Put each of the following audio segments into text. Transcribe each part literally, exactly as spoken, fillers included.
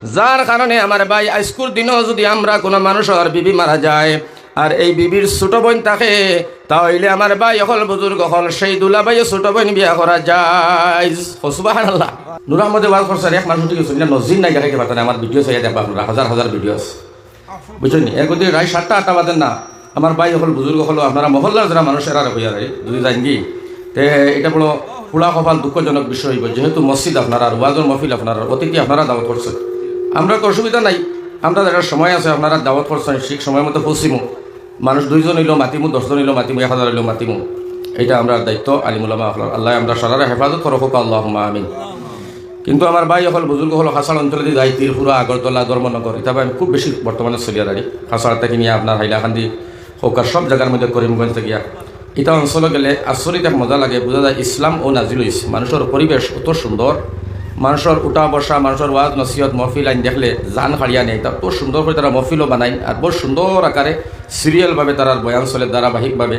যার কারণে আমার ভাই, আইজকুর দিনও যুদি আমরা কুনু মানুষর বিবি মারা যায়, আর এই বিবির ছোট বইন থাকে, তা অইলে আমার ভাই অকল, বুজুর্গ অকল, সেই দুলাভাইয়ে ছোট বইন বিয়া করা যায়। ও সুবহানাল্লাহ। নূর আহমদে ওয়াজ করছে, এক মানুষ উঠি গেছে, নজির নাই, দেখাইতে পারতা না। আমার ভিডিও চাইয়া দেখবা আপনারা, হাজার হাজার ভিডিও আছে, বুঝছইন নি? এর মধ্যে রাইত সাতটা আটটা বাজে না, আমার ভাই অকল, বুজুর্গ অকল, আপনারা মহল্লার যেরা মানুষ, এরারে কইয়ার যুদি যাইন গি, তে ইটা বড় পোড়া কপাল, দুঃখজনক বিষয় অইবো। যেহেতু মসজিদ আপনারার, ওয়াজর মহফিল আপনারার, অতিথি আপনারা দাওয়াত করছইন, আমরা তো অসুবিধা নাই, আমরা যেরা সময় আছে আপনারা দাওয়াত করছইন, ঠিক সময় মতো পৌঁছিমু। মানুষ দুইজন অইলেও মাতিমু, দশজন অইলেও মাতিমু, এক হাজার অইলেও মাতিমু। ইটা আমরার দায়িত্ব, আলিম উলামা অকলর। আল্লায় আমরার সারারে হেফাজত করউক, কউক্কা আল্লাহুম্মা আমিন। কিন্তু আমার ভাই অকল, বুজুর্গ অকল, কাছাড় অঞ্চলেদি যাই, ত্রিপুরা, আগরতলা, ধর্মনগর, ইতা ভাই আমি খুব বেশি বর্তমানে চলিয়ার আরি। কাছাড় থাকি নিয়া আপনার হাইলাকান্দি কউক্কা, সব জাগার মধ্যে, করিমগঞ্জ থাকি গিয়া, ইতা অঞ্চলো গেলে আচরিত এক মজা লাগে, বুঝা যায় ইসলাম অউ নাজিল অইছে। মানুষর পরিবেশ অত সুন্দর, মানুষর উঠা বসা, মানুষর ওয়াজ নসিহত, মহফিল আইন দেখলে জান কাড়িয়া নেয়। ইতা অত সুন্দর করি তারা মহফিলও বানাইন, আর বউত সুন্দর আকারে সিরিয়াল ভাবে তারার বয়ান চলে ধারাবাহিক ভাবে,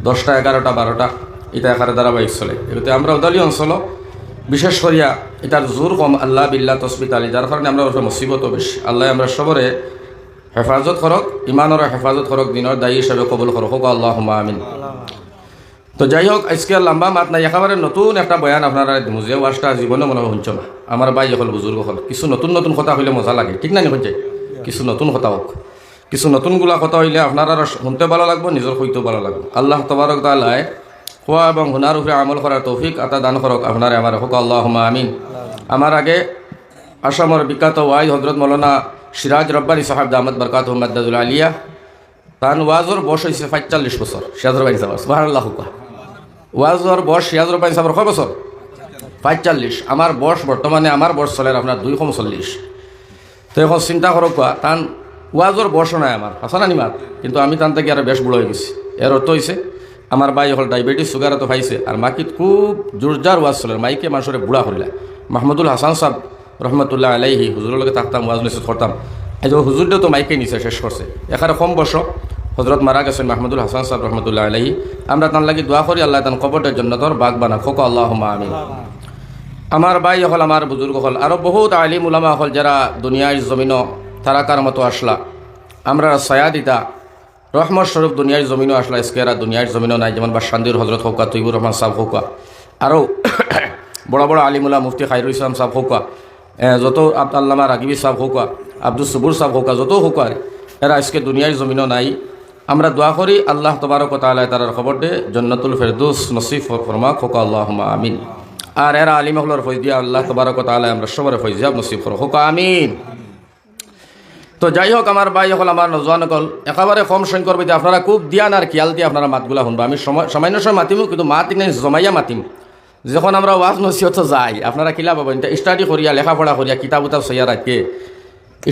দশটা, এগারোটা, বারোটা, ইতা আকারে ধারাবাহিক চলে। এগুতে আমরা উদালি অঞ্চলো বিশেষ করিয়া ইতার জোর কম, আল্লাহ, বিল্লাহ, তসবি, তালি, যার কারণে আমরার উপরে মুসিবতও বেশি। আল্লায় আমরার সবরে হেফাজত করউক, ইমানরও হেফাজত করউক, দিনর দায়ী হিসাবে কবুল করউক, কউক্কা আল্লাহুম্মা আমিন। তো যাই হোক, আইজকে আর লম্বা মাত নাই, একেবারে নতুন একটা বয়ান আপনারারে দিমু, যে ওয়াজটা জীবনে মনে অয় হুনছো না। আমার ভাই অকল, বুজুর্গ অকল, কিছু নতুন নতুন কথা কইলে মজা লাগে, ঠিক না নি? কইছে কিছু নতুন কথা অউক, কিছু নতুনগুলা কথা অইলে আপনারারও হুনতে ভালা লাগবো, নিজর কইতেও ভালা লাগবো। আল্লাহ তবারক তাআলায় কওয়া এবং হুনার উপরে আমল করার তৌফিক আতা দান করউক আপনারে আমারে, কউক্কা আল্লাহুম্মা আমিন। আমার আগে আসামর বিখ্যাত ওয়াইজ হযরত মাওলানা সিরাজ রব্বানী সাহেব দামাত বারকাতুহুম মাদ্দাতুল আলিয়া, তান ওয়াজর বয়স অইছে পাঁচচল্লিশ বছর। সিরাজ রব্বানী সাহেব, সুবহানাল্লাহ কউক্কা। ওয়াজর বয়স সিরাজ রব্বানী সাহেবর কয় বছর? পাঁচচল্লিশ। আমার বয়স বর্তমানে, আমার বয়স চলের আপনার দুই কম চল্লিশ। তো অখন চিন্তা করউক্কা, তান ওয়াজর বয়সও নাই আমার, হাছা না নি মাত? কিন্তু আমি তান থাকি আরো বেশ বুড়া অইগেছি। এর অর্থ অইছে, আমার ভাই অকল ডায়াবেটিস, সুগারে তো পাইছে, আর মাকিত খুব জোরদার ওয়াজ চলের, মাইকে মানষরে বুড়া করিলায়। মাহমুদুল হাসান সাহেব রহমতুল্লাহ আলাইহি, হুজুরর লগে থাকতাম, ওয়াজ নসিহত করতাম। এই যে হুজুররে তো মাইকে নিছে, শেষ করছে। একেবারে কম বয়স, হযরত মারা গেছইন মাহমুদুল হাসান সাহেব রহমতুল্লাহ আলাইহি। আমরা তান লাগি দোয়া করি, আল্লায় তান কবররে জন্নতর বাগ বানাউক, কউক্কা আল্লাহুম্মা আমিন। আমার ভাই অকল, আমার বুজুর্গ অকল, আরো বউত আলিম উলামা অকল যেরা দুনিয়ার জমিনো তারকার মতো আছলা, আমরারে ছায়া দিতা, রহমত স্বরূপ দুনিয়ার জমিনো আছলা, আইজকে এরা দুনিয়ার জমিনো নাই। যেমন বাসকান্দির হযরত কউক্কা, তৈবুর রহমান সাহেব কউক্কা, আরো বড় বড় আলিম উলামা মুফতি খায়রুল ইসলাম সাহেব কউক্কা, এ, যত আব-, আল্লামা রাগিবী সাহেব কউক্কা, আব্দুস সবুর সাহেব কউক্কা, যত কউক্কা, এরা আইজকে দুনিয়ার জমিনো নাই। আমরা দোয়া করি আল্লাহ তবারক ওয়া তাআলায় তারার কবররে জন্নাতুল ফেরদৌস নসিব ফর-, ফরমাউক, কউক্কা আল্লাহুম্মা আমিন। আর এরা আলিম অকলর ফয়েজ দিয়া আল্লাহ তবারক ওয়া তাআলায় আমরার সবরে ফয়েজিয়াব নসিব করউক, কউক্কা আমিন। তো যাই হোক, আমার ভাই অকল, আমার নওজোয়ান অকল, একেবারে কম সংখ্যক ভিতরে আপনারা খুব ধ্যান আর খিয়াল দিয়া আপনারা মাতগুলা হুনবা। আমি সময়, সামান্য সময় মাতিমু, কিন্তু মাত ইখান জমাইয়া মাতিমু। যখন আমরা ওয়াজ নসিহতো যাই, আপনারা কিলা পাইবা, ইটা study করিয়া, লেখাপড়া করিয়া, কিতাব উতাব চাইয়া রাইতকে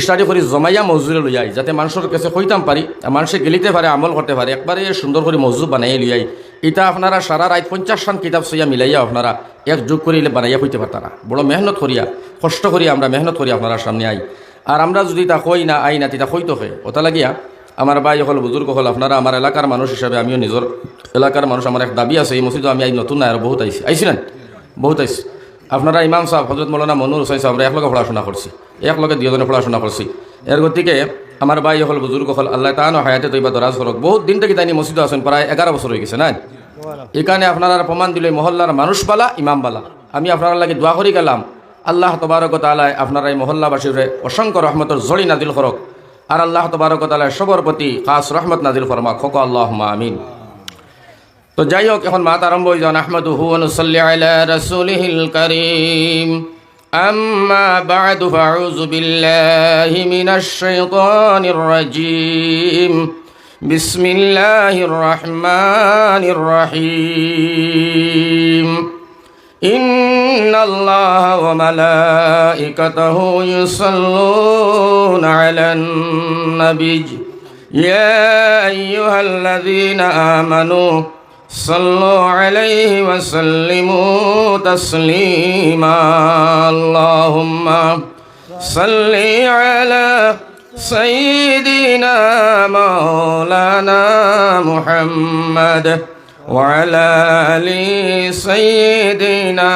study করি জমাইয়া মজুরে লইয়া আই, যাতে মানষর গেছে কইতাম পারি, আর মানষে গিলিতে পারে, আমল করতে পারে, একবারে সুন্দর করি মজু বানাইয়া লইয়া আই। ইটা আপনারা সারা রাইত পঞ্চাশ খান কিতাব চাইয়া মিলাইয়া আপনারা এক যুগ করি ইলা বানাইয়া কইতে পারতা না। বড় মেহনত করিয়া, কষ্ট করিয়া আমরা মেহনত করি আপনারার সামনে আই। আর আমরা যুদি ইতা কই না, আই না, তে ইতা কইতো কে? অতা লাগিয়া আমার ভাই অকল, বুজুর্গ অকল, আপনারা আমার এলাকার মানুষ হিসাবে, আমিও নিজর এলাকার মানুষ, আমার এক দাবি আছে, ই মসজিদো আমি আইজ নতুন না, আরো বউত আইছি, আইছি না? বউত আইছি। আপনারা ইমাম সাহেব, হযরত মাওলানা মনুর হুসাইন সাহেব, আমরা একলগে পড়াশুনা করছি, একলগে দুইওজনে পড়াশুনা করছি। এর গতিকে আমার ভাই অকল, বুজুর্গ অকল, আল্লায় তানও হায়াতে তৈবা দরাজ করউক। বউত দিন থাকি তাইন ই মসজিদো আছইন, প্রায় এগারো বছর অইগেছে, না? ইখানে আপনারার প্রমাণ দিল ই মহল্লার মানুষ বালা, ইমাম বালা। আমি আপনারার লাগি দোয়া করি গেলাম, আল্লাহ তবারক ওয়া তাআলায় আপনারার ই মহল্লাবাসীরে অসংখ্য রহমতর ঝড়ি নাজিল করউক। আর আল্লাহ তবারক ওয়া তাআলায় সবর প্রতি খাস রহমত নাজিল ফরমাউক, কউক্কা আল্লাহুম্মা আমিন। তো যাই হোক, এখন মাত আরম্ভ অই যাউক। নাহমাদুহু ওয়া নুসাল্লি আলা রাসূলিহিল কারীম। আম্মা বা'দু, ফাআউযু বিল্লাহি মিনাশ শাইতানির রাজীম। বিসমিল্লাহির রহমানির রহিম। إن الله وملائكته يصلون على النبي، يا أيها الذين آمنوا صلوا عليه وسلموا تسليما. اللهم صل على سيدنا مولانا محمد وعلى آل سيدنا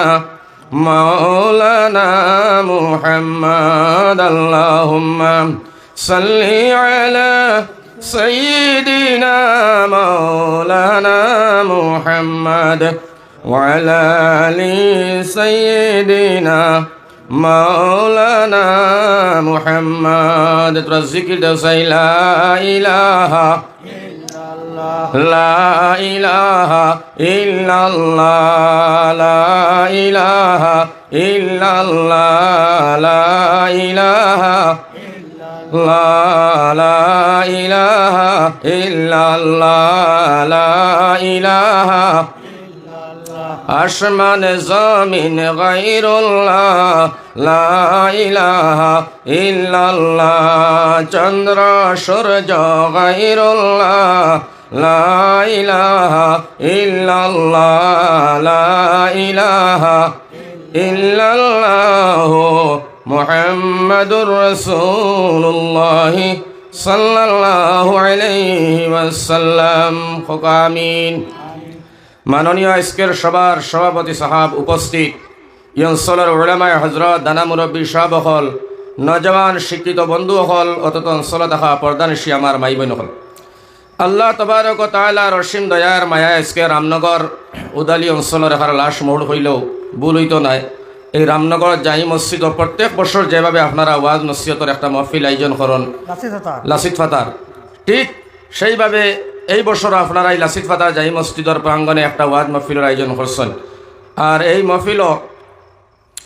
مولانا محمد. اللهم صل على سيدنا مولانا محمد وعلى آل سيدنا مولانا محمد. তোরা জিকির দেও চাই, لا إله إلا الله، لا إله إلا الله، لا إله إلا الله، لا إله إلا الله، لا إله إلا الله، لا إله আসমান জমিন গায়রুল্লাহ, লা ইলাহা ইল্লাল্লাহ। চন্দ্র সূর্য গায়রুল্লাহ, লা ইলাহা ইল্লাল্লাহ, লা ইলাহা ইল্লাল্লাহ, মুহাম্মাদুর রাসূলুল্লাহ সাল্লাল্লাহু আলাইহি ওয়াসাল্লাম। কউক্কা আমিন। মাননীয় আইজকের সভার সভাপতি সাহাব, উপস্থিত ই অঞ্চলর উলামায়ে হজরত, দানা মুরব্বী সাব অকল, নওজোয়ান শিক্ষিত বন্ধু অকল, অত্র অঞ্চলো থাকা পর্দানিশী আমার মাই বইন অকল, আল্লাহ তবারক ও তাআলার অসীম দয়ার মায়ায় আইজকে রামনগর উদালি অঞ্চলর এখার লাশ মৌড় কইলেও ভুল অইতো নায়। এই রামনগর জামি মসজিদো প্রত্যেক বছর যেভাবে আপনারা ওয়াজ নসিহতর একটা মহফিল আয়োজন করইন, লাচিত ফাতার। লাচিত ফাতার, ঠিক সেইভাবে এই বছরও আপনারা এই লাচিত ফাতার জামি মসজিদর প্রাঙ্গণে একটা ওয়াজ মহফিলর আয়োজন করছইন। আর এই মহফিলও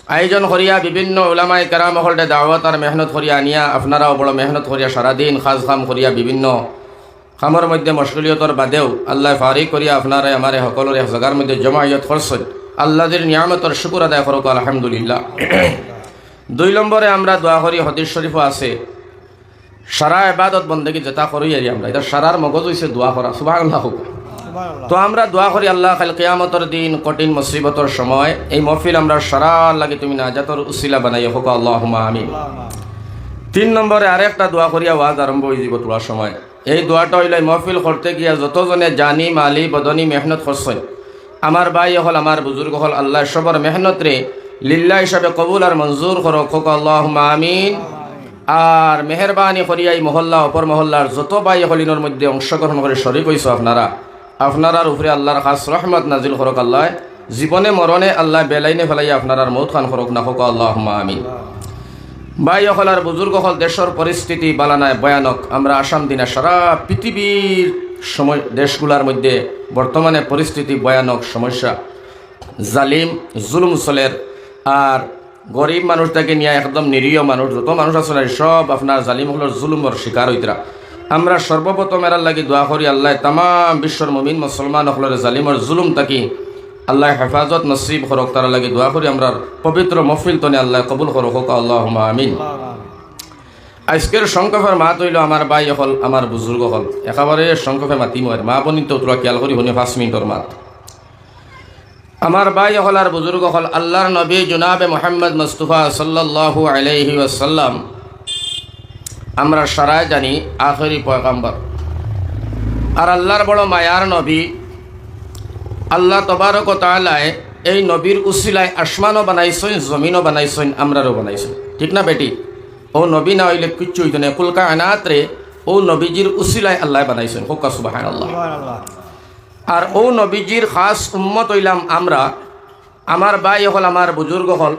আয়োজন করিয়া বিভিন্ন উলামায়ে কেরাম অকলরে দাওয়াত আর মেহনত করিয়া আনিয়া আপনারাও বড় মেহনত করিয়া সারাদিন কাজ কাম করিয়া বিভিন্ন কামর মধ্যে মশগুলিয়তর বাদেও আল্লায় ফারিগ করিয়া আপনারে আমারে হকলরে এক জাগার মধ্যে জমায়েত করছইন। আল্লাহর নিয়ামতর শুকুর আদায় করউক্কা, আলহামদুলিল্লাহ। দুই নম্বরে আমরা দোয়া করি, হাদিস শরীফও আছে, সারা ইবাদত বন্দেগি যেতা করি আরি আমরা, ইটা সারার মগজ অইছে দোয়া করা। সুবহানাল্লাহ কউক্কা। তো আমরা দোয়া করি, আল্লাহ, কাইল কিয়ামতর দিন কঠিন মুসিবতর সময় এই মহফিল আমরার সারার লাগি তুমি নাজাতর উসিলা বানাইও, কউক্কা আল্লাহুম্মা আমিন। তিন নম্বরে আরেকটা দোয়া করিয়া ওয়াজ আরম্ভ অইযিবো থুড়া সময়। এই দোয়াটা অইলো, এই মহফিল করতে গিয়া যত জনে জানি, মালি, বদনি মেহনত করছইন, আমার ভাই অকল, আমার বুজুর্গ অকল, আল্লায় সবর মেহনতরে লিল্লাহ হিসাবে কবুল আর মঞ্জুর করউক, কউক্কা আল্লাহুম্মা আমিন। আর মেহেরবানি করিয়া এই মহল্লা, অপর মহল্লার যত ভাই অকল ইনোর মধ্যে অংশগ্রহণ করি শরিক অইছো আপনারা, আপনারার উপরে আল্লাহর খাস রহমত নাজিল করউক আল্লায়। জীবনে মরণে আল্লায় বেলাইনে ফেলাইয়া আপনারার মউত খান করউক না, কউক্কা আল্লাহুম্মা আমিন। ভাই অকল আর বুজুর্গ অকল, দেশর পরিস্থিতি বালা নায়, ভয়ানক। আমরা আসাম দিনা সারা পৃথিবীর সময় দেশগুলার মধ্যে বর্তমানে পরিস্থিতি ভয়ানক, সমস্যা, জালিম, জুলুম চলের। আর গরিব মানুষ থাকি নিয়া একদম নিরীহ মানুষ, যত মানুষ আছে না, সব আপনার জালিম অকলর জুলুমর শিকার অইতরা। আমরা সর্বপ্রথম এরার লাগি দোয়া করি, আল্লায় তামাম বিশ্বর মুমিন মুসলমান অকলরে জালিমর জুলুম থাকি আল্লায় হেফাজত নসিব করউক, তারার লাগি দোয়া করি। আমরার পবিত্র মহফিল তনে আল্লায় কবুল করউক, কউক্কা আল্লাহুম্মা আমিন। আইজকের সংক্ষেপের মাত অইলো, আমার ভাই অকল, আমার বুজুর্গ অকল, একেবারে সংক্ষেপে মাতিমু আর মা বইন তো থুড়া খিয়াল করি হুনিও, পাঁচ মিনিটর মাত। আমার ভাই অকল আর বুজুর্গ অকল, আল্লাহর নবী জনাবে মুহাম্মদ মুস্তফা সাল্লাল্লাহু আলাইহি ওয়াসাল্লাম, আমরা সারায় জানি আখেরি পয়গাম্বর। আর আল্লাহর বড় মায়ার নবী। আল্লাহ তবারক ও তাআলায় এই নবীর উসিলায় আসমানও বানাইছইন, জমিনও বানাইছইন, আমরারেও বানাইছইন। ঠিক না বেটি? অউ নবী না অইলে কিচ্ছু অইতো নায়। কুল কায়নাতরে অউ নবীজির উসিলায় আল্লায় বানাইছইন। কউক্কা সুবহানাল্লাহ। আর অউ নবীজির খাস উম্মত অইলাম আমরা। আমার ভাই অকল, আমার বুজুর্গ অকল,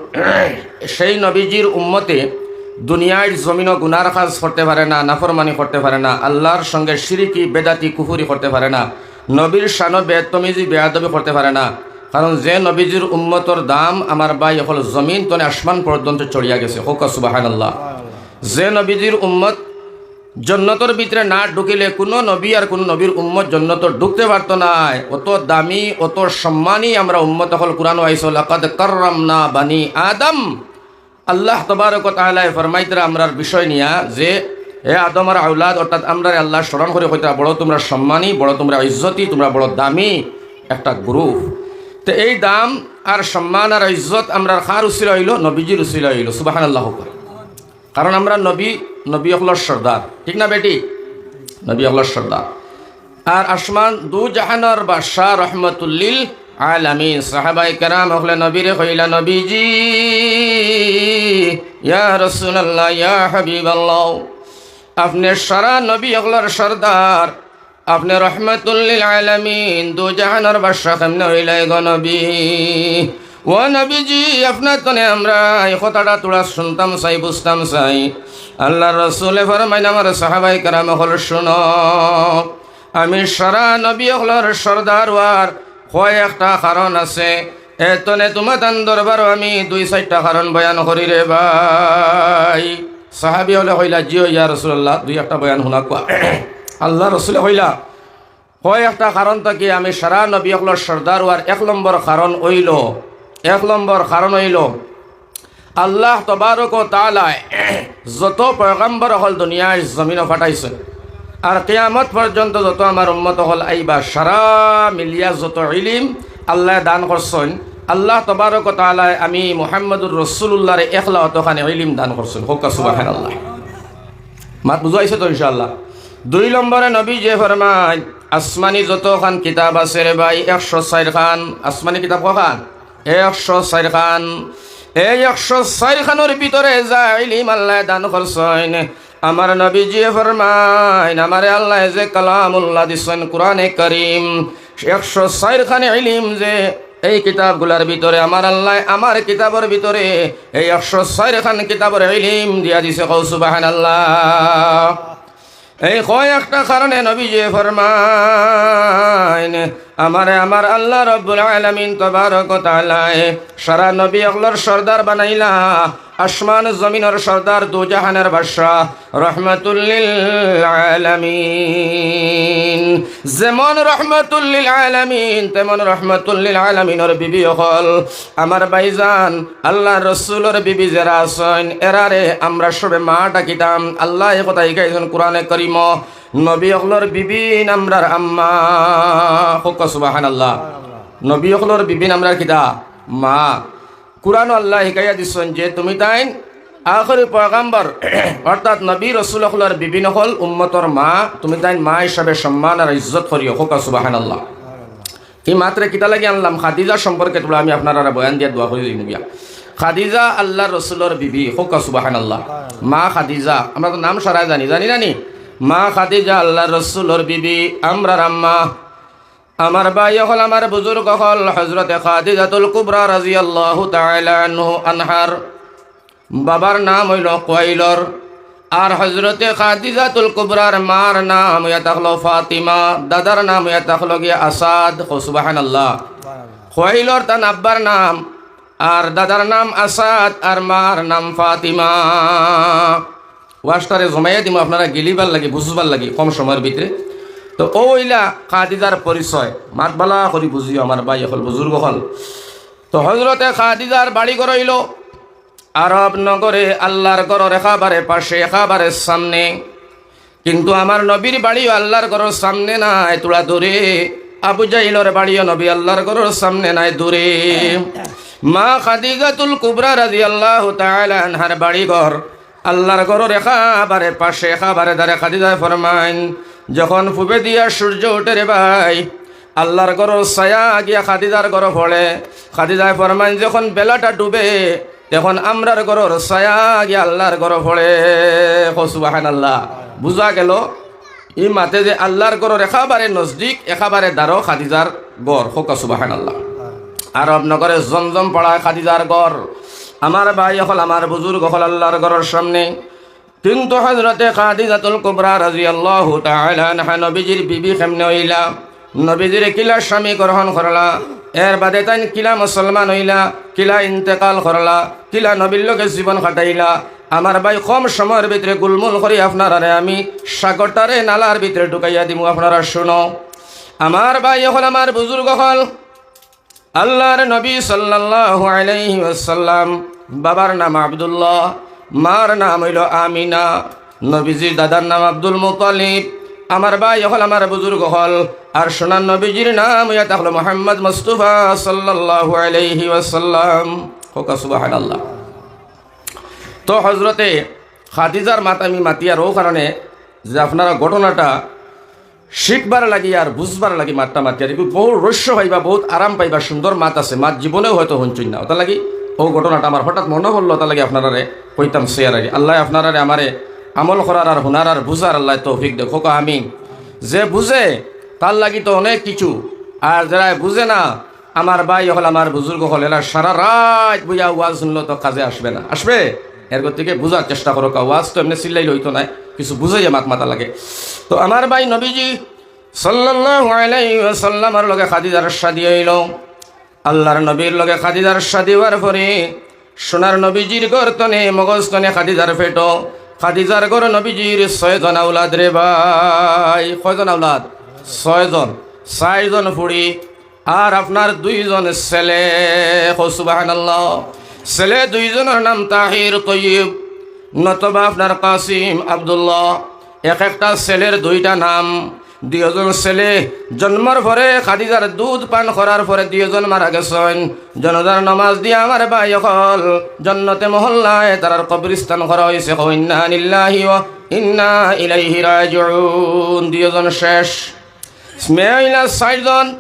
সেই নবীজির উম্মতে দুনিয়ার জমিনো গুনার কাজ করতে পারে না, নাফরমানি করতে পারে না, আল্লাহর সঙ্গে শিরিকি, বেদাতি, কুফুরি করতে পারে না, নবীর শানো বেতমিজি, বেয়াদবি করতে পারে না। কারণ যে নবীজির উম্মতর দাম, আমার ভাই অকল, জমিন তনে আসমান পর্যন্ত চড়িয়া গেছে। কউক্কা সুবহানাল্লাহ। যে নবীজির উম্মত জন্নতর ভিতরে না ঢুকিলে কুনু নবী আর কুনু নবীর উম্মত জন্নতো ঢুকতে পারতো নায়। অত দামি, অত সম্মানী আমরা উম্মত অকল। কুরআনো আইছে, "লাকাদ কাররামনা বানি আদম।" আল্লাহ তবারক ও তাআলায় ফরমাইতরা আমরার বিষয় নিয়া যে, "হে আদমর আওলাদ", অর্থাৎ আমরারে আল্লায় স্মরণ করি কইতরা, "বড় তুমরা সম্মানী, বড় তুমরা ইজ্জতি, তুমরা বড় দামি একটা group।" তে এই দাম আর সম্মান আর ইজ্জত আমরার কার উসিলা অইলো? নবীজির উসিলা অইলো। সুবহানাল্লাহ কউক্কা। কারণ আমরা নবী, নবী অকলর সর্দার, ঠিক না বেটি? নবী অকলর সর্দার। আর আসমান দু জাহানর বাদশা রহমতুল্লিল আলামিন। সাহাবায়ে কেরাম অকলে নবীরে কইলা, "নবীজি, ইয়া রাসূলুল্লাহ, ইয়া হাবিবাল্লাহ, আপনে সারা নবী অকলর সর্দার, আপনে রহমাতুল লিল আলামিন, দু জাহানর বাদশা কেমনে অইলা গো নবী? ও নবীজি, আপনার তনে আমরা ই কথাটা থুড়া শুনতাম চাই, বুঝতাম চাই।" আল্লার রসুলে ফরমাইন, "আমার সাহাবায়ে কেরাম অকল, শুনো, আমি সারা নবী অকলর সর্দার অওয়ার কয় একটা কারণ আছে। এর তনে তুমাতান দরবারো আমি দুই চাইরটা কারণ বয়ান করি রে ভাই।" সাহাবী অকলে কইলা, "জি অয় ইয়া রাসূলুল্লাহ, দুই একটা বয়ান হুনাউক্কা।" আল্লার রসুলে কইলা, কয় একটা কারণ থাকি আমি সারা নবী অকলর সর্দার অওয়ার এক নম্বর কারণ অইলো, এক নম্বর কারণ অইলো, আল্লাহ তবারক ও তাআলায় যত পয়গম্বর অকল দুনিয়ার জমিনো পাঠাইছইন, আর কিয়ামত পর্যন্ত যত আমার উম্মত অকল আইবা, সারা মিলিয়া যত ইলিম আল্লায় দান করছইন, আল্লাহ তবারক ও তাআলায় আমি মুহাম্মদুর রাসূলুল্লাহরে একলা অতখানি ইলিম দান করছইন। কউক্কা সুবহানাল্লাহ। মাত বুঝা অইছে তো ইনশাআল্লাহ? দুই নম্বরে নবীজিয়ে ফরমাইন, আসমানি যতখান কিতাব আছে রে ভাই, একশো চাইর খান। আসমানি কিতাব কয়খান? একশো চাইর খান। এই একশো চাইর খানর ভিতরে যা ইলিম আল্লায় দান করছইন, আমার নবীজিয়ে ফরমাইন, আমারে আল্লায় যে কালামুল্লাহ দিছইন, কুরআনে করিম, একশো চাইর খান ইলিম যে এই কিতাবগুলার ভিতরে আমার আল্লায় আমার কিতাবর ভিতরে এই একশো চাইর খান কিতাবর ইলিম দিয়া দিছে। কও সুবহানাল্লাহ। এই কয় একটা কারণে নবীজিয়ে ফরমাইন, আমারে আমার আল্লাহ রব্বুল আলামিন তবারক ও তাআলায় সারা নবী অকলর সর্দার বানাইলা, আসমান জমিনর সর্দার, দু জাহানর বাদশা, রহমাতুল লিল আলামিন। যেমন রহমাতুল লিল আলামিন, তেমন রহমাতুল লিল আলামিনর বিবি অকল। আমার ভাইজান, আল্লার রসুলর বিবি যেরা আছইন, এরারে আমরা সবে মা ডাকিতাম। আল্লায় ই কথা হিকাইছইন কুরআনে করিমো, নবী অকলর বিবিন আমরার আম্মা। কউক্কা সুবহানাল্লাহ। নবী অকলর বিবিন আমরার কিতা? মা। কুরআনো আল্লায় হিকাইয়া দিছইন যে তুমিতাইন আখেরি পয়গম্বর অর্থাৎ নবী রসুল অকলর বিবিন অকল উম্মতর মা, তুমিতাইন মা হিসাবে সম্মান আর ইজ্জত করিও। কউক্কা সুবহানাল্লাহ। ই মাতরে কিতা লাগি আনলাম? খাদিজা সম্পর্কে থুড়া আমি আপনারারে বয়ান দিয়া দোয়া করি দিমু গিয়া। খাদিজা আল্লার রসুলর বিবি, কউক্কা সুবহানাল্লাহ। মা খাদিজা, আমরা তো নাম সারায় জানি, জানি না নি? মা খাদিজা আল্লার রসুলর বিবি, আমরার আম্মা। আমার ভাই অকল, আমার বুজুর্গ অকল, হজরতে খাদিজাতুল কুবরা রাদিয়াল্লাহু তাআলা আনহু আনহার বাবার নাম অইলো কুয়াইলর, আর হজরতে খাদিজাতুল কুবরার মার নাম অইয়া থাকলো ফাতিমা, দাদার নাম অইয়া থাকলো গিয়া আসাদ। কও সুবহানাল্লাহ। কুয়াইলর তান আব্বার নাম, আর দাদার নাম আসাদ, আর মার নাম ফাতিমা। ওয়াজটারে জমাইয়া দিমু আপনারা গিলিবার লাগি, বুঝবার লাগি কম সময়র ভিতরে। তো অউ অইলা খাদিজার পরিচয়, মাত ভালা করি বুঝিও আমার ভাই অকল, বুজুর্গ অকল। তো হজরতে খাদিজার বাড়ি ঘর অইলো আরব নগরে আল্লার ঘরর একেবারে পাশে, একেবারে সামনে। কিন্তু আমার নবীর বাড়িও আল্লার ঘরর সামনে নায়, থুড়া দূরে। আবু জাহিলর বাড়িও নবী আল্লার ঘরর সামনে নায়, দূরে। মা খাদিজাতুল কুবরা রাদিয়াল্লাহু তাআলা আনহার বাড়ি ঘর আল্লার ঘরর একেবারে পাশে, একেবারে ধারে। খাদিজায় ফরমাইন, যখন পূবেদিয়া সূর্য উঠে রে ভাই, আল্লার ঘরর ছায়া গিয়া খাদিজার ঘরো পড়ে। খাদিজায় ফরমাইন, যখন বেলাটা ডুবে, তখন আমরার ঘরর ছায়া গিয়া আল্লার ঘরো পড়ে। কও সুবহানাল্লাহ। বুঝা গেলো, ই মাতে যে আল্লার ঘরর একেবারে নজদিক, একেবারে ধারো খাদিজার ঘর। কউক্কা সুবহানাল্লাহ। আরব নগরে জমজম পাড়ায় খাদিজার ঘর। আমার ভাই অকল, আমার বুজুর্গ অকল, আল্লার ঘরর সামনে। কিন্তু হজরতে খাদিজাতুল কুবরা রাদিয়াল্লাহু তাআলা আনহা নবীজির বিবি কেমনে অইলা, নবীজিরে কিলা স্বামী গ্রহণ করলা, এর বাদে তাইন কিলা মুসলমান অইলা, কিলা ইন্তেকাল করলা, কিলা নবীর লগে জীবন কাটাইলা, আমার ভাই কম সময়র ভিতরে গুলমুল করি আপনারারে আমি সাগরটারে নালার ভিতরে ঢুকাইয়া দিমু, আপনারা শুনো। আমার ভাই অকল, আমার বুজুর্গ অকল, আল্লার নবী সাল্লাল্লাহু আলাইহি ওয়াসাল্লাম, বাবার নাম আব্দুল্লাহ, মার নাম অইলো আমিনা, নবীজির দাদার নাম আব্দুল মুতালিব। আমার ভাই অকল, আমার বুজুর্গ অকল, আর সোনার নবীজির নাম অইয়া থাকলো মুহাম্মদ মুস্তাফা সাল্লাল্লাহু আলাইহি ওয়াসাল্লাম। কউক্কা সুবহানাল্লাহ। তো হজরতে খাদিজার মাত আমি মাতিয়ার অউ কারণে যে আপনারা ঘটনাটা শিখবার লাগি আর বুঝবার লাগি মাতটা মাতিয়ার। এগু বহুত রহস্য পাইবা, বহুত আরাম পাইবা, সুন্দর মাত আছে, মাত জীবনেও হয়তো হুনছইন না। অতার লাগি অউ ঘটনাটা আমার হঠাৎ মনো পড়লো, অতার লাগি আপনারারে কইতাম চাইয়ার আর কি। আল্লায় আপনারারে আমারে আমল করার আর হুনার আর বুঝার আল্লায় তৌফিক দেউক, কউক্কা আমিন। যে বুঝে তার লাগি তো অনেক কিছু, আর যেরা বুঝে না, আমার ভাই অকল, আমার বুজুর্গ অকল, এরা সারা রাইত বইয়া ওয়াজ হুনলো তো কাজে আসবে না, আসবে? এর গতিকে বুঝার চেষ্টা করউক্কা, ওয়াজ তো এমনে চিল্লাইলে অইতো নায়, কিছু বুঝাইয়া মাত মাতা লাগে। তো আমার ভাই নবীজি সাল্লাল্লাহু আলাইহি ওয়াসাল্লামর লগে খাদিজার শাদি অইলো। আল্লার নবীর লগে খাদিজার শাদি অওয়ার পরে সোনার নবীজির ঘর তনে, মগজ তনে খাদিজার পেটো। খাদিজার ঘর নবীজির ছয়জন আওলাদ রে ভাই। কয়জন আওলাদ? ছয়জন। চাইরজন ফুড়ি আর আপনার দুইজন ছেলে। কও সুবহানাল্লাহ। ছেলে দুইজনর নাম তাহির তৈয়ব, নতবা আপনার কাসিম আব্দুল্লাহ। এক একটা ছেলের দুইটা নাম। দুইজন ছেলে জন্মর পরে, খাদিজার দুধ পান করার পরে দুইজন মারা গেছইন। জানাজার নামাজ দিয়া আমার ভাই অকল জন্নতে মহল্লায় তারার কবরস্থান করা অইছে। কও ইন্না লিল্লাহি ওয়া ইন্না ইলাইহি রাজিউন। দুইজন শেষ। মেয়ে অইলা চাইরজন।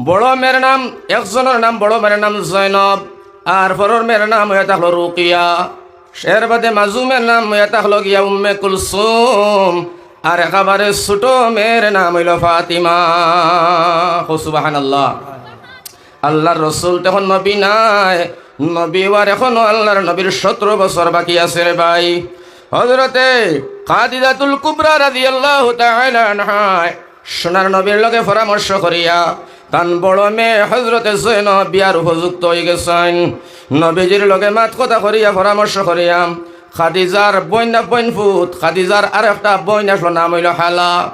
বড় মেয়ের নাম, একজনর নাম, বড় মেয়ের নাম জয়নব, আর পরর মেয়ের নাম অইয়া থাকলো রুকিয়া। এর বাদে মাজু মেয়ের নাম অইয়া থাকলো গিয়া উম্মে কুলসুম, আর একেবারে ছোট মেয়ের নাম অইলো ফাতিমা। কও সুবহানাল্লাহ। আল্লার রসুল তখন নবী নায়, নবী অওয়ার এখনো আল্লার নবীর সতেরো বছর বাকি আছে রে ভাই। হযরতে খাদিজাতুল কুবরা রাদিয়াল্লাহু তাআলা আনহায় সোনার নবীর লগে পরামর্শ করিয়া তান বড় মেয়ে হযরতে জয়নব বিয়ার উপযুক্ত অইগেছইন। নবীজির লগে মাত কথা করিয়া, পরামর্শ করিয়া, খাদিজার বইন না বইন ফুত, খাদিজার আরেকটা বইন আসলো, নাম অইলো হালা।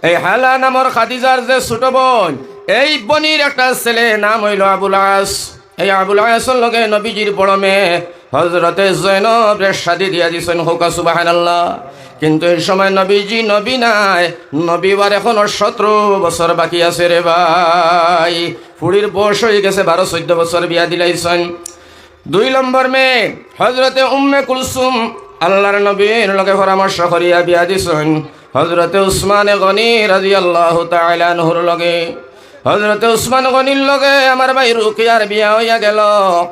এই হালা নামর খাদিজার যে ছোট বইন, এই বইনর একটা ছেলে, নাম অইলো আবুল আস। এই আবুল আসর লগে নবীজির বড় মেয়ে হযরতে জয়নবরে শাদি দিয়া দিছইন। কউক্কা সুবহানাল্লাহ। কিন্তু এই সময় নবীজি নবী নায়, নবী অওয়ার এখনো সতেরো বছর বাকি আছে রে ভাই। ফুড়ির বয়স অইগেছে বারো চৈদ্দ বছর, বিয়া দিলাইছইন। দুই নম্বর মেয়ে হযরতে উম্মে কুলসুম আল্লার নবীর লগে পরামর্শ করিয়া বিয়া দিছইন হযরতে উসমানে গনি রাদিয়াল্লাহু তাআলা আনহুর লগে। হযরতে উসমান গনির লগে আমার ভাই রুকিয়ার বিয়া অইয়া গেলো।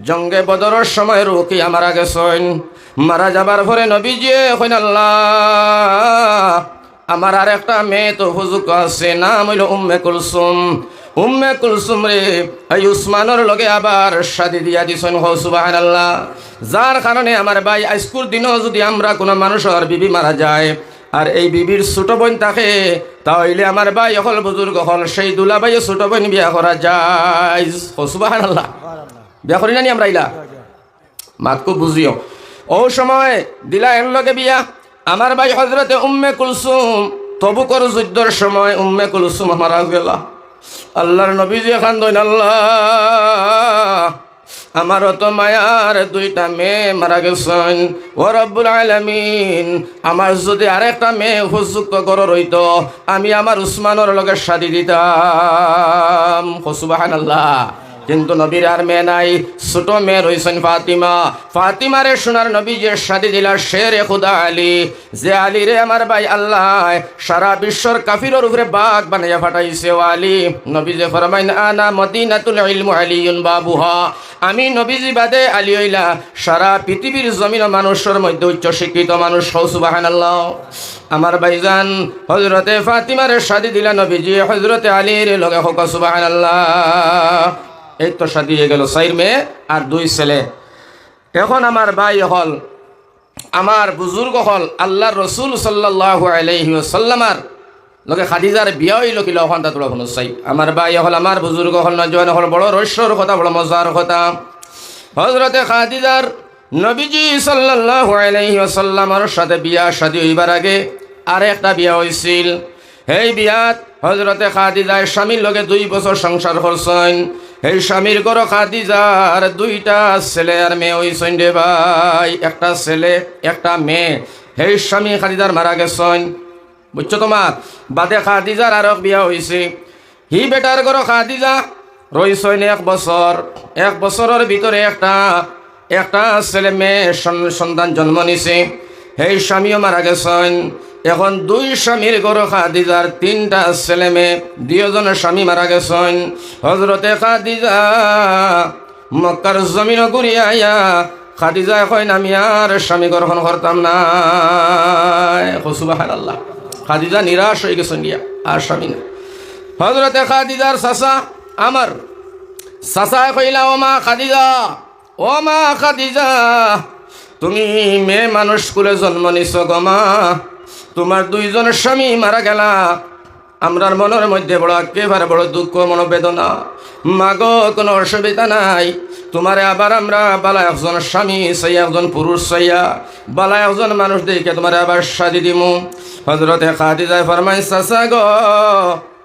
জঙ্গে বদরর সময় রুকিয়া মারা গেছইন। মারা যাবার পরে নবীজিয়ে কইন, "আল্লাহ, আমার আরেকটা মেয়ে তো উপযুক্ত আছে, নাম অইলো উম্মে কুলসুম।" উম্মে কুলসুমরে এই উসমানর লগে আবার শাদি দিয়া দিছইন। কও সুবহানাল্লাহ। যার কারণে আমার ভাই, আইজকুর দিনও যুদি আমরা কুনু মানুষর বিবি মারা যায়, আর এই বিবির ছোট বইন থাকে, তা অইলে আমার ভাই অকল, বুজুর্গ অকল, সেই দুলাভাইয়ে ছোট বইন বিয়া করা যায়। কও সুবহানাল্লাহ। বিয়া করি না নি আমরা ইলা? মাতকু বুঝিও। অউ সময় দিলা এর লগে বিয়া। আমার ভাই হযরতে উম্মে কুলসুম, তবুকর যুদ্ধর সময় উম্মে কুলসুম মারা গেলা। আল্লার নবীজিয়ে কান্দইন, "আল্লাহ, আমার অত মায়ার দুইটা মেয়ে মারা গেছইন। ও রব্বুল আলামিন, আমার যুদি আরেকটা মেয়ে উপযুক্ত ঘরর অইতো, আমি আমার উসমানর লগে শাদি দিতাম।" কও সুবহানাল্লাহ। কিন্তু নবীর আর মেয়ে নাই, ছোট মেয়ে রইছইন ফাতিমা। ফাতিমারে সোনার নবীজিয়ে শাদি দিলা শেরে খুদা আলী, যে আলীরে আমার ভাই আল্লায় সারা বিশ্বর কাফিরর উপরে বাঘ বানাইয়া ফাটাইছে। ও আলী, নবীজিয়ে ফরমাইন, "আনা মদিনাতুল ইলমু আলিয়ুন বাবুহা।" আমি নবীজি বাদে আলী অইলা সারা পৃথিবীর জমিনো মানুষর মধ্যে উচ্চ শিক্ষিত মানুষ। কও সুবহানাল্লাহ। আমার ভাইজান হযরতে ফাতিমারে শাদি দিলা নবীজিয়ে হযরতে আলীর লগে। কও সুবহানাল্লাহ। এই তো শাদি অইয়া গেলো, চাইর মেয়ে আর দুই ছেলে। এখন আমার ভাই অকল, আমার বুজুর্গ অকল, আল্লার রসুল সাল্লাল্লাহু আলাইহি ওয়াসাল্লামর লগে খাদিজার বিয়া অইলো কিলা, অখানটা থুড়া হুনো চাই। আমার ভাই অকল, আমার বুজুর্গ অকল, নওজোয়ান অকল, বড় রহস্যর কথা, বড় মজার কথা। হযরতে খাদিজার নবীজি সাল্লাল্লাহু আলাইহি ওয়াসাল্লামর সাথে বিয়া শাদি অইবার আগে আরেকটা বিয়া অইছিল। হেই বিয়াত হযরতে খাদিজায় স্বামীর লগে দুই বছর সংসার করছইন। হেই স্বামীর ঘরো খাদিজার দুইটা ছেলে আর মেয়ে অইছইন রে ভাই, একটা ছেলে, একটা মেয়ে। হেই স্বামী খাদিজার মারা গেছইন, বুঝছো তো মাত? বাদে খাদিজার আরক বিয়া অইছে। হি বেটার ঘরো খাদিজা রইছইন এক বছর, এক বছরর ভিতরে একটা, একটা ছেলে মেয়ে সন-, সন্তান জন্ম নিছে। হেই স্বামীও মারা গেছইন। এখন দুই স্বামীর ঘর খাদিজার তিনটা ছেলে মেয়ে, দুইজন স্বামী মারা গেছইন। হজরতে খাদিজা মক্কার জমিনো ঘুরিয়া আইয়া খাদিজায় কইন, "আমি আর স্বামী গ্রহণ করতাম না।" কও সুবহানাল্লাহ। খাদিজা নিরাশ অই গেছইন গিয়া, আর স্বামী না। হজরতে খাদিজার চাচা, আমার চাচায় কইলা, "ও মা খাদিজা, ও মা খাদিজা, তুমি মেয়ে মানুষ কুলে জন্ম নিছো গো মা, তুমার দুইজন স্বামী মারা গেলা, আমরার মনর মধ্যে বড় আক্ষেপ আর বড় দুঃখ মনোবেদনা। মা গো, কুনু অসুবিধা নাই, তুমারে আবার আমরা বালা একজন স্বামী চাইয়া, একজন পুরুষ চাইয়া, বালা একজন মানুষ দেখিয়া তুমারে আবার শাদি দিমু।" হজরতে খাদিজায় ফরমাইন, "চাচা গো,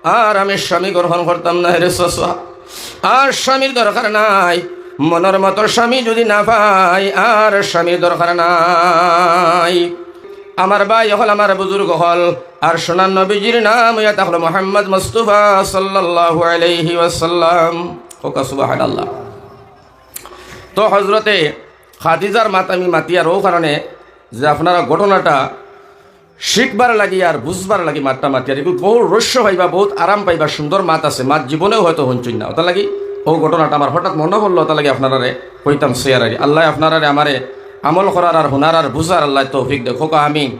আর আমি স্বামী গ্রহণ করতাম না রে চাচা, আর স্বামীর দরকার নাই, মনর মতো স্বামী যুদি না পাই, আর স্বামীর দরকার নাই।" আমার ভাই অকল, আমার বুজুর্গ অকল, আর সোনার নবীজির নাম অইয়া থাকলো মুহাম্মদ মুস্তাফা সাল্লাল্লাহু আলাইহি ওয়াসাল্লাম। কও সুবহানাল্লাহ। তো হজরতে খাদিজার মাত আমি মাতিয়ার অউ কারণে যে আপনারা ঘটনাটা শিখবার লাগি আর বুঝবার লাগি মাতটা মাতিয়ার। এগুলো বহুত রহস্য পাইবা, বহুত আরাম পাইবা, সুন্দর মাত আছে, মাত জীবনেও হয়তো হুনছইন না। অতার লাগি অউ ঘটনাটা আমার হঠাৎ মনো পড়লো, অতার লাগি আপনারারে কইতাম শেয়ার আরি। আল্লায় আপনারারে আমারে আমল করার আর হুনার আর বুঝার আল্লায় তৌফিক দেউক, কও আমিন।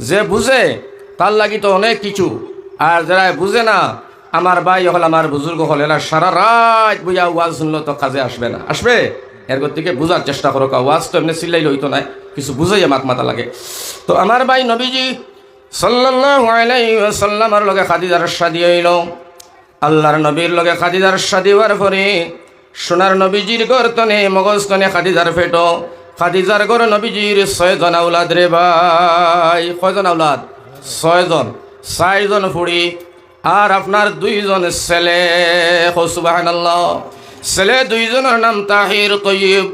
যে বুঝে তার লাগি তো অনেক কিছু, আর যেরা বুঝে না, আমার ভাই অকল, আমার বুজুর্গ অকল, এরা সারা রাইত বইয়া ওয়াজ হুনলো তো কাজে আসবে না, আসবে? এর গতিকে বুঝার চেষ্টা করউক্কা, ওয়াজ তো এমনে চিল্লাইলে অইতো নায়, কিছু বুঝাইয়া মাত মাতা লাগে। তো আমার ভাই নবীজি সাল্লাল্লাহু আলাইহি ওয়াসাল্লামর লগে খাদিজার শাদি অইলো। আল্লার নবীর লগে খাদিজার শাদি অওয়ার পরে সোনার নবীজির ঘর তনে, মগজ তনে খাদিজার পেটো। খাদিজার ঘর নবীজির ছয়জন আওলাদ রে ভাই। কয়জন আওলাদ? ছয়জন। চাইরজন ফুড়ি আর আপনার দুইজন ছেলে। কও সুবহানাল্লাহ। ছেলে দুইজনর নাম তাহির তৈয়ব,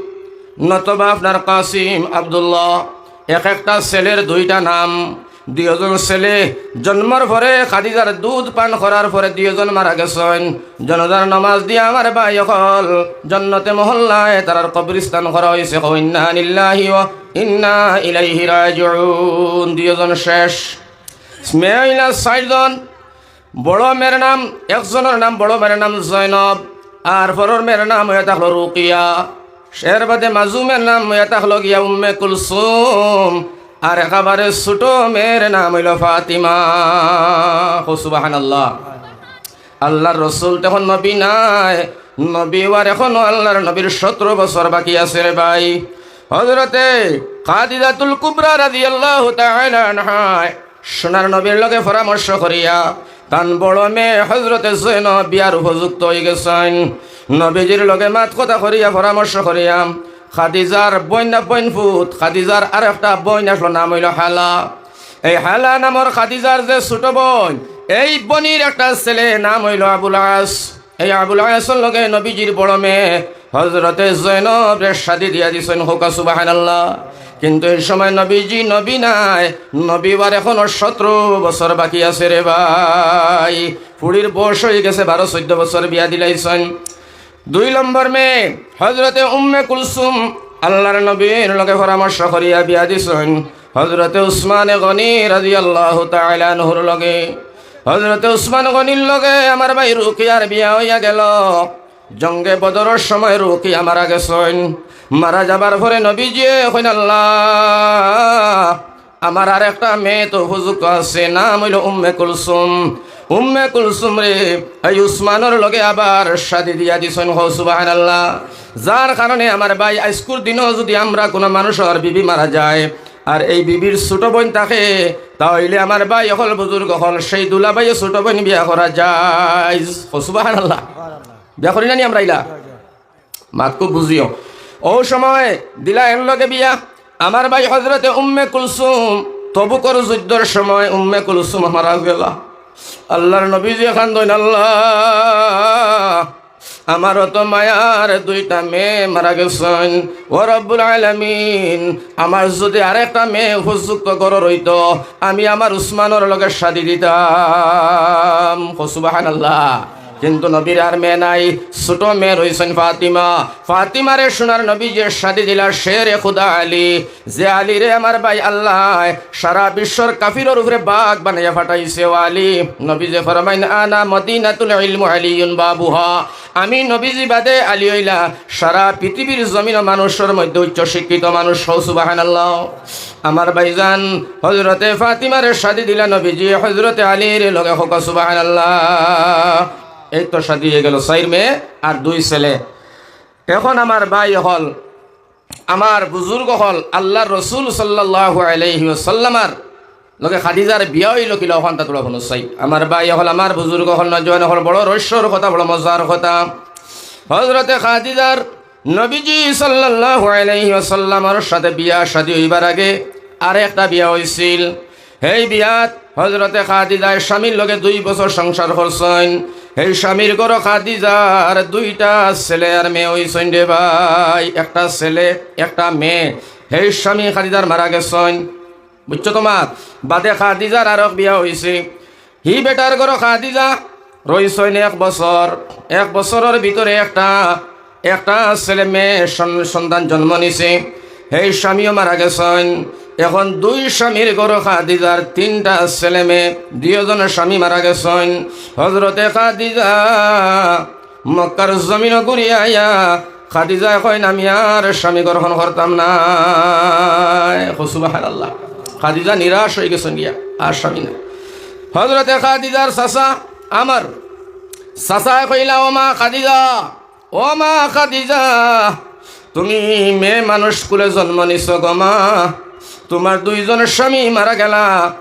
নতবা আপনার কাসিম আব্দুল্লাহ। এক একটা ছেলের দুইটা নাম। দুইজন ছেলে জন্মর পরে, খাদিজার দুধ পান করার পরে দুইজন মারা গেছইন। জানাজার নামাজ দিয়া আমার ভাই অকল জন্নতে মহল্লায় তারার কবরস্থান করা অইছে। কও ইন্না লিল্লাহি ওয়া ইন্না ইলাইহি রাজিউন। দুইজন শেষ। মেয়ে অইলা চাইরজন। বড় মেয়ের নাম, একজনর নাম, বড় মেয়ের নাম জয়নব, আর পরর মেয়ের নাম অইয়া থাকলো রুকিয়া। এর বাদে মাজু মেয়ের নাম অইয়া থাকলো গিয়া উম্মে কুলসুম, আর একেবারে ছোট মেয়ের নাম অইলো ফাতিমা। কও সুবহানাল্লাহ। আল্লার রসুল তখন নবী নায়, নবী অওয়ার এখনো আল্লার নবীর সতেরো বছর বাকি আছে রে ভাই। হজরতে খাদিজাতুল কুবরা রাদিয়াল্লাহু তাআলা আনহায় সোনার নবীর লগে পরামর্শ করিয়া তান বড় মেয়ে হজরতে জয়নব বিয়ার উপযুক্ত অইগেছইন। নবীজির লগে মাত কথা করিয়া পরামর্শ করিয়া খাদিজার বইন না বইন ফুত, খাদিজার আর একটা বইন আসলো, নাম অইলো হালা। এই হালা নামর খাদিজার যে ছোট বইন, এই বইনর একটা ছেলে নাম অইলো আবুল আস। এই আবুল আসর লগে নবীজির বড় মেয়ে হজরতে জয়নবরে শাদি দিয়া দিছইন। কও সুবহানাল্লাহ। কিন্তু এই সময় নবীজি নবী নায়, নবী অওয়ার এখনো সতেরো বছর বাকি আছে রে ভাই। ফুড়ির বয়স অইগেছে বারো চৈদ্দ বছর, বিয়া দিলাইছইন। দুই নম্বর মেয়ে হজরতে উম্মে কুলসুম আল্লার নবীর লগে পরামর্শ করিয়া বিয়া দিছইন হজরতে উসমানে গনি রাদিয়াল্লাহু তাআলা আনহুর লগে। হজরতে উসমান গনির লগে আমার ভাই রুকিয়ার বিয়া অইয়া গেলো। জঙ্গে বদরর সময় রুকিয়া মারা গেছইন। মারা যাবার পরে নবীজিয়ে কইন, "আল্লাহ, আমার আর একটা মেয়ে তো উপযুক্ত আছে, নাম অইলো উম্মে কুলসুম। উম্মে কুলসুমরে এই উসমানর লগে আবার শাদি দিয়া দিছইন।" কও সুবহানাল্লাহ। যার কারণে আমার ভাই আইজকুর দিনও যুদি আমরা কুনু মানুষর বিবি মারা যায়, আর এই বিবির ছোট বইন থাকে, তা অইলে আমার ভাই অকল, বুজুর্গ অকল, সেই দুলাভাইয়ে ছোট বইন বিয়া করা যায়। কও সুবহানাল্লাহ। বিয়া করি না নি আমরা ইলা? মাত খুব বুঝিও। অউ সময় দিলা এর লগে বিয়া। আমার ভাই হজরতে উম্মে কুলসুম, তবুকর যুদ্ধর সময় উম্মে কুলসুম মারা গেলা। আল্লার নবীজিয়ে কান্দইন, "আল্লাহ, আমার অত মায়ার দুইটা মেয়ে মারা গেছইন। ও রব্বুল আলামিন, আমার যুদি আরেকটা মেয়ে উপযুক্ত ঘরর অইতো, আমি আমার উসমানর লগে শাদি দিতাম।" কও সুবহানাল্লাহ। কিন্তু নবীর আর মেয়ে নাই, ছোট মেয়ে রইছইন ফাতিমা। ফাতিমারে সোনার নবীজিয়ে শাদি দিলা শেরে খুদা আলী, যে আলীরে আমার ভাই আল্লায় সারা বিশ্বর কাফিরর উপরে বাঘ বানাইয়া ফাটাইছে। ও আলী, নবীজিয়ে ফরমাইন, "আনা মদিনাতুল ইলমু আলিয়ুন বাবুহা।" আমি নবীজি বাদে আলী অইলা সারা পৃথিবীর জমিন মানুষর মধ্যে উচ্চ শিক্ষিত মানুষ। হও সুবহানাল্লাহ। আমার ভাইজান, হযরতে ফাতিমারে শাদি দিলা নবীজি হযরতে আলীর লগে। হক সুবহানাল্লাহ। এই তো শাদি অইগেল, চাইর মেয়ে আর দুই ছেলে। এখন আমার ভাই অকল, আমার বুজুর্গ অকল, আল্লার রসুল সাল্লাল্লাহু আলাইহি ওয়াসাল্লামর লগে খাদিজার বিয়া অইলো কিলা, অখানতা থুড়া হুনো চাই। আমার ভাই অকল, আমার বুজুর্গ অকল, নওজোয়ান অকল, বড় রহস্যর কথা, বড় মজার কথা। হযরতে খাদিজার নবীজি সাল্লাল্লাহু আলাইহি ওয়াসাল্লামর সাথে বিয়া শাদি অইবার আগে আরেকটা বিয়া অইছিল। হেই বিয়াত হযরতে খাদিজায় স্বামীর লগে দুই বছর সংসার করছইন। হেই স্বামীর ঘরো খাদিজার দুইটা ছেলে আর মেয়ে অইছইন রে ভাই, একটা ছেলে, একটা মেয়ে। হেই স্বামী খাদিজার মারা গেছইন, বুঝছো? তোমার বাদে খাদিজার আরক বিয়া অইছে। হি বেটার ঘরো খাদিজা রইছইন এক বছর। এক বছরর ভিতরে একটা, একটা ছেলে মেয়ে সন-, সন্তান জন্ম নিছে। হেই স্বামীও মারা গেছইন। এখন দুই স্বামীর ঘরো খাদিজার তিনটা ছেলে মেয়ে, দুইজন স্বামী মারা গেছইন। হযরতে খাদিজা মক্কার জমিনো ঘুরিয়া আইয়া খাদিজায় কইন, "আমি আর স্বামী গ্রহণ করতাম নায়।" কও সুবহানাল্লাহ। খাদিজা নিরাশ অইগেছইন গিয়া, আর স্বামী নাই। হযরতে খাদিজার চাচা, আমার চাচায় কইলা, "ও মা খাদিজা, ও মা খাদিজা, তুমি মেয়ে মানুষ কুলে জন্ম নিছো গো মা, তোমার দুইজন স্বামী মারা গেলা,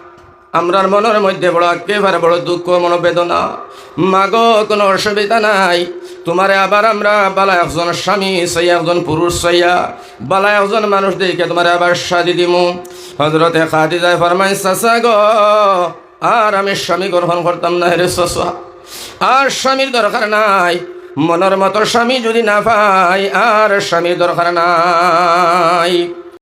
আমরার মনর মধ্যে বড় আক্ষেপ আর বড় দুঃখ, মনোবেদনা। মাগো, কোনো অসুবিধা নাই, তোমারে আবার আমরা বালা একজন স্বামী চাইয়া, একজন পুরুষ চাইয়া, বালা একজন মানুষ দেখিয়া তোমারে আবার শাদি দিমু।" হযরতে খাদিজায় ফরমাইন, "চাচা গো, আর আমি স্বামী গ্রহণ করতাম নায় রে চাচা, আর স্বামীর দরকার নাই, মনর মতো স্বামী যুদি না পাই, আর স্বামীর দরকার নাই।"